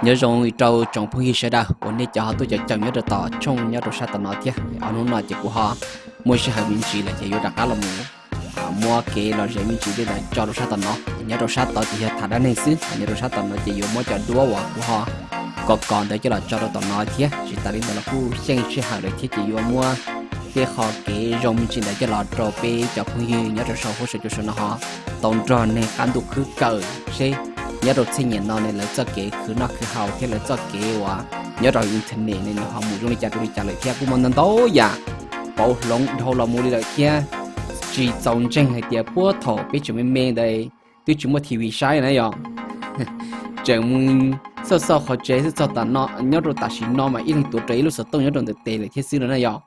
Nyob zoo rau tsoom phooj ywg sawv daws uas nej cov ho tuaj caum caum nyob rau tom tshooj nyob rau sab tom no thiab. Ob hnub no ces kuv ho muaj sij hawm me ntsis lawm ces yuav rov qab los mus muab kev lom zem me ntsis li ntawd tso rau sab tom no. Nyob rau sab tod ces yog tham dab neeg xwb, nyob rau sab tom no ces yuav muab cov duab uas kuv ho kov kov ntawd coj los tso rau tom no thiab. Tsis tas li ntawd los kuj xyeej sij hawm lawm thiab ces yuav muab tej qho kev zoo me ntsis ntawd coj los rau peb cov phooj ywg nyob rau saum huab saum cua saum no ho tau nrog neeg qab ntuj khwb kawm seb nyob rau txheej niam no ne lawv txoj kev khwv noj khwv haus thiab lawv txoj kev uas nyob rau internet ne nws ho mus zoo li cas rau li cas lawm thiab. Kuj muaj ntau ntau yam pauv hloov dhau los mus li lawm thiab. Tsis txaus ntseeg hais tias puag thaum peb tseem me me ntawd twb tsis muaj T V saib na yom, tseem mus xauj xauj qhov tsev xwb, txog tam no nyob rau tam sim no mas ib leeg tuav rawv ib lub xov tooj nyob rau ntawm tes lawm thiab xwb no na yom.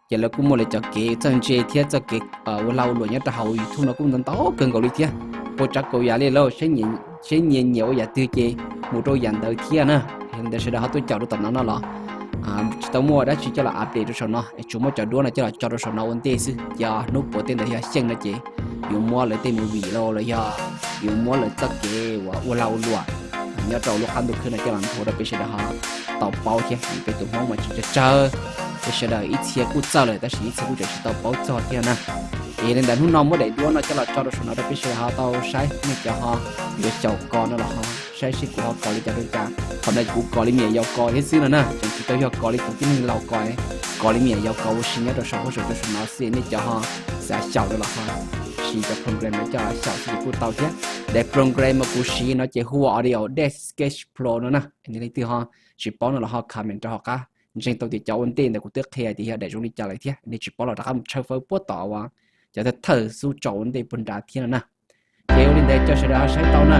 Ces lawv kuj muaj lawv cov kev txawj ntse thiab txoj kev ua lag ua luam nyob rau hauv YouTube no kuj ntau ntau kawg nkaus li thiab. Ua tsav kaus yam li lawm, seb nyias nyiam ua yam twg ces mus rau yam ntawd thiab na. Yog li ntawd sawv daws ho tuaj caum rau tom no no los tsis tau muaj dab tsi coj los update rau saum no es tsuas muab cov duab no coj los tso rau saum no ua ntej xwb. Ces hnub puav tej ntawd yog xyeej no ces yuav muab lawv tej movie los los yog yuav muab lawv txoj kev uas ua lag ua luam nyob rau lub qab ntuj khwb no coj los nthuav rau peb sawv daws ho tau paub thiab. Vim peb tus Hmoob mas tsis tsawg tsawg, peb sawv daws ib txhia kuj txawj lawm tab sis ib txhia kuj tseem tsis tau paub txog thiab na. Es yog li ntawd hnub no muab daim duab no coj los tso rau saum no rau peb sawv daws ho tau saib nej cov ho yuav xyaum kos no los ho saib seb kuv ho kos li cas rau li cas. Qhov no kuv kos li me nyuam yaus kos thiab xwb no na, tseem tsis tau yog kos li tus tib neeg laus kos, kos li me nyuam yaus kos ua si nyob rau saum huab saum cua saum no xwb. Nej cov ho xav xyaum no los ho siv cov program no coj los xyaum xwb ces kuj tau thiab. Daim program uas kuv siv no ces hu ua Autodesk Sketch Pro no na. Leej twg ho tsis paub no los ho comment rau hauv qab. Ntseeg tau tias cov ua ntej ntawd kuv twb qhia tias yog daim zoo li cas lawm thiab. Nej tsis paub los rov qab mus tshawb fawb puab tom uas cov thawj thawj xub tso ua ntej puag nrad thiab no na. Ces ua li ntawd coj sawv daws ho saib tau na.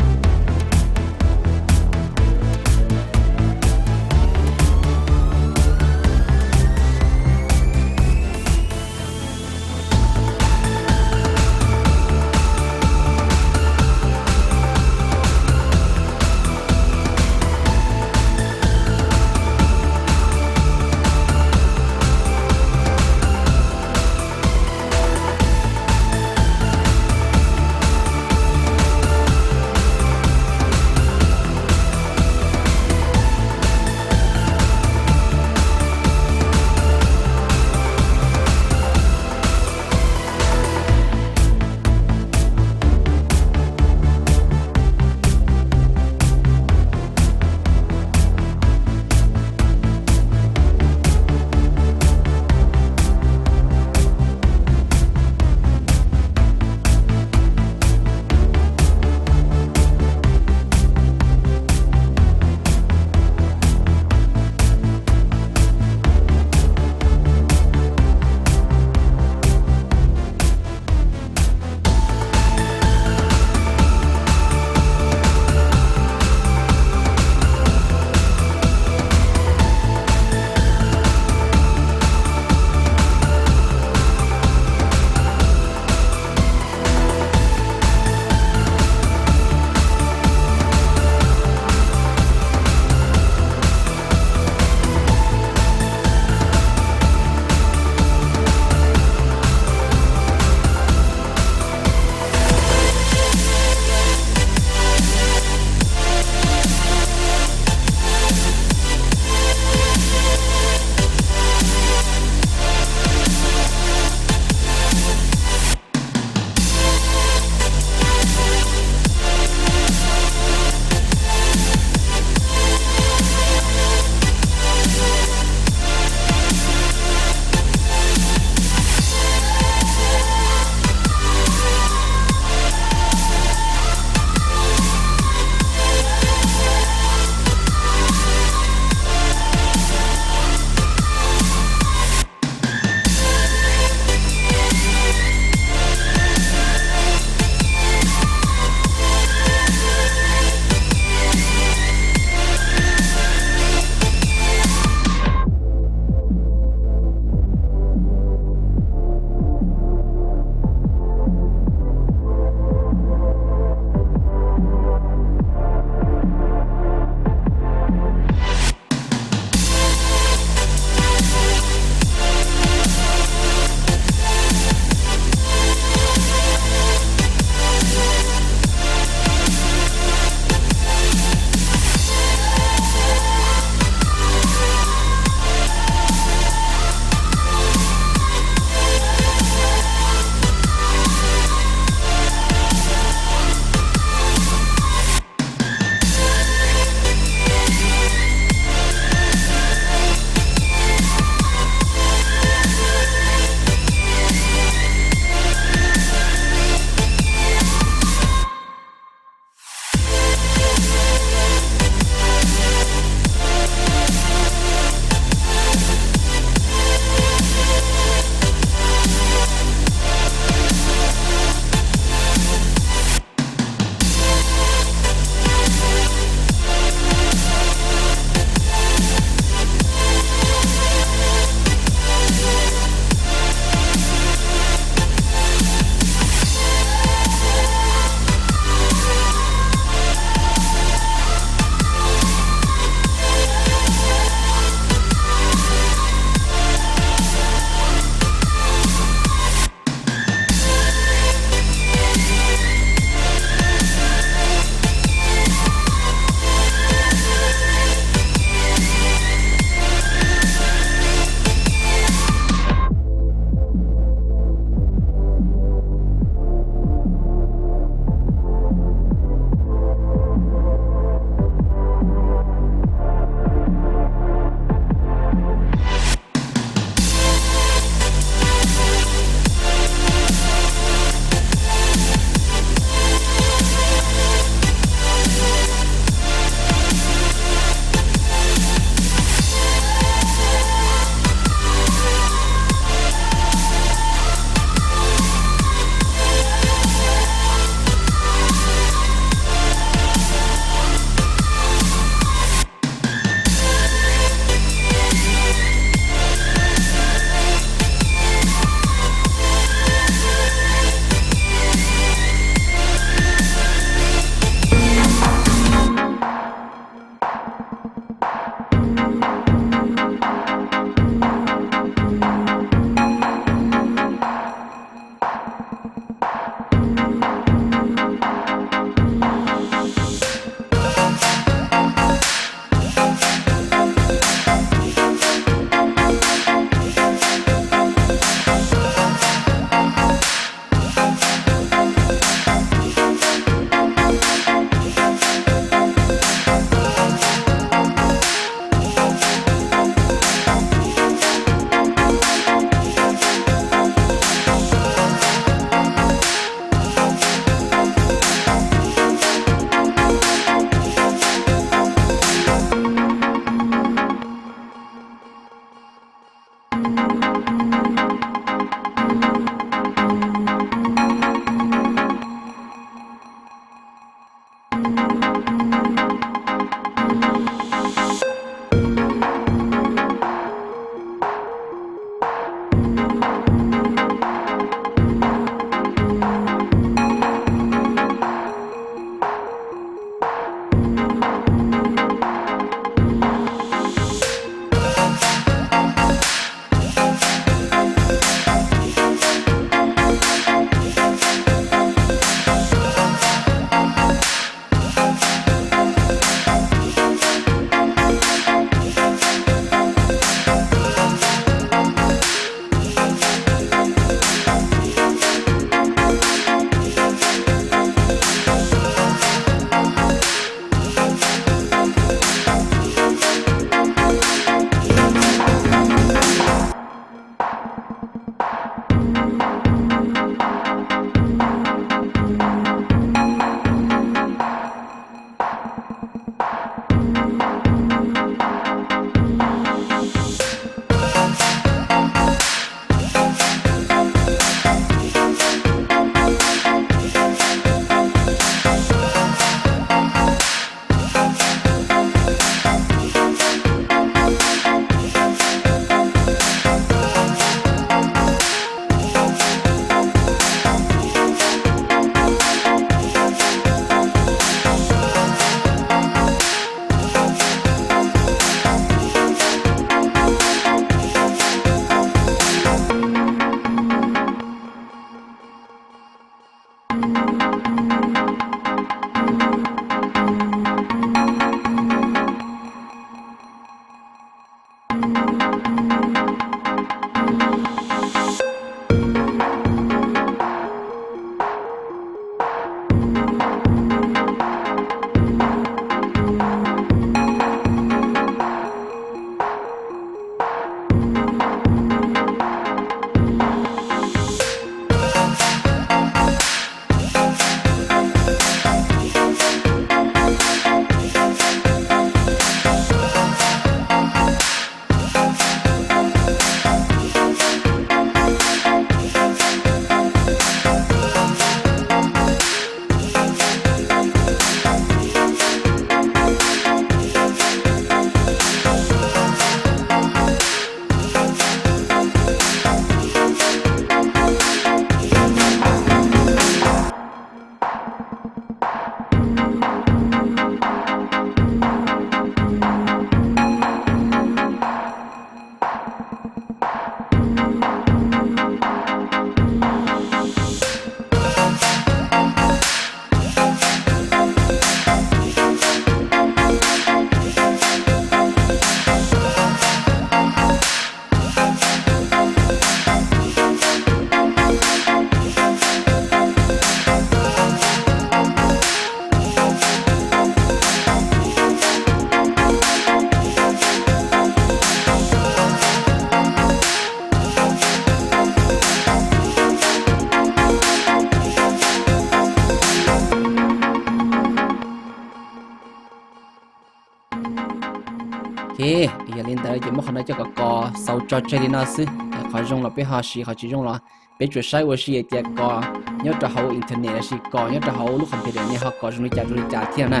Ok, yog li ntawd ces muab qhov no coj kom kos xaus tso tseg li no xwb. Qhov zoo los peb ho siv, qhov tsis zoo los peb tsuas saib ua si hais tias kos nyob rau hauv internet los sis kos nyob rau hauv lub computer nej ho kos zoo li cas zoo li cas thiab na.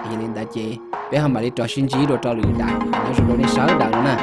Yog li ntawd ces peb ho mam li rov sib ntsib dua rau lwm daim, nyob zoo rau nej sawv daws no na.